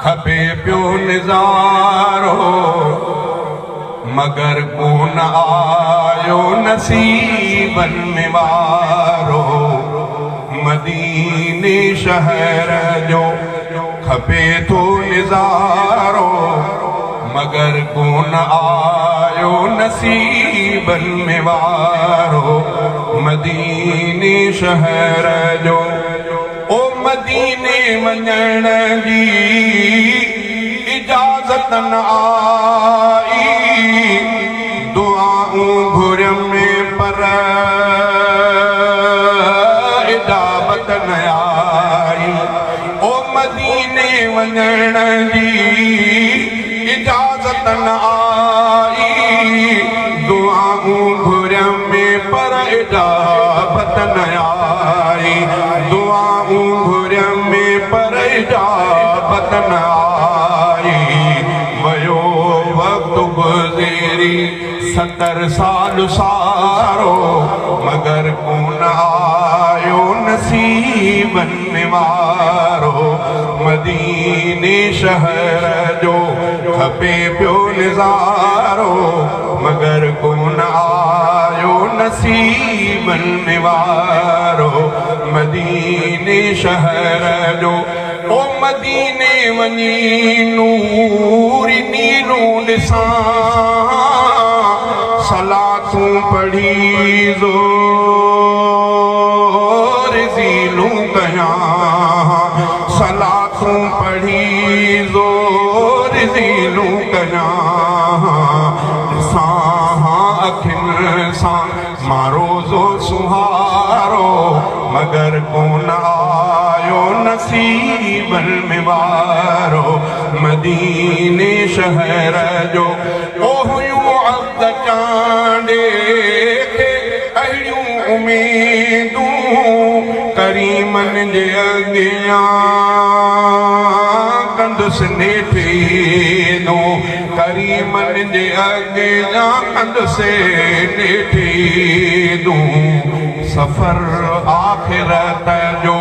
کپي پيو نظارو، مگر ڪونه آيو نصيبن ۾ وارو. مديني شهر جو کپي ٿو نظارو، مگر ڪونه آيو نصيبن ۾ وارو. مديني شهر جو، او مديني وڃڻ جي اجازت نه آئي، دعائون گهريم پر اجابت نه آئي. او مديني وڃڻ جي اجازت نه آئي، دعائون گهريم پر اجابت نه آئي. دعائون گهريم پر اجابت نه آئي. ويو وقت گذري 70 سال سارو، مگر ڪونه آيو نصيبن ۾ وارو. مديني شهر جو کپي پيو نظارو، مگر ڪونه آيو نصيبن ۾ وارو. مديني شهر جو، او مديني وڃي نور نيلون ڏسان، صلاتون پڙهي زور زيلون ڪيان، صلاتون پڙهي زور زيلون ڪيان. ڏسان اکين سان مان روزو سهارو، مگر ڪونه آيو نصيبن ۾ وارو. مديني شهر جو، او هيون عبد چانڊي کي اهڙيون اميدون، ڪريمن جي اڳيان ڪندس نيٺ عيدون، ڪريمن جي اڳيان ڪندس نيٺ عيدون. سفر آخرت جو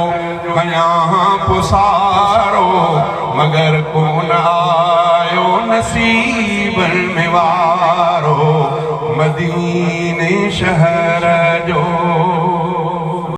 ڪيان پسارو، مگر ڪونه آيو نصيبن ۾ وارو. مديني شهر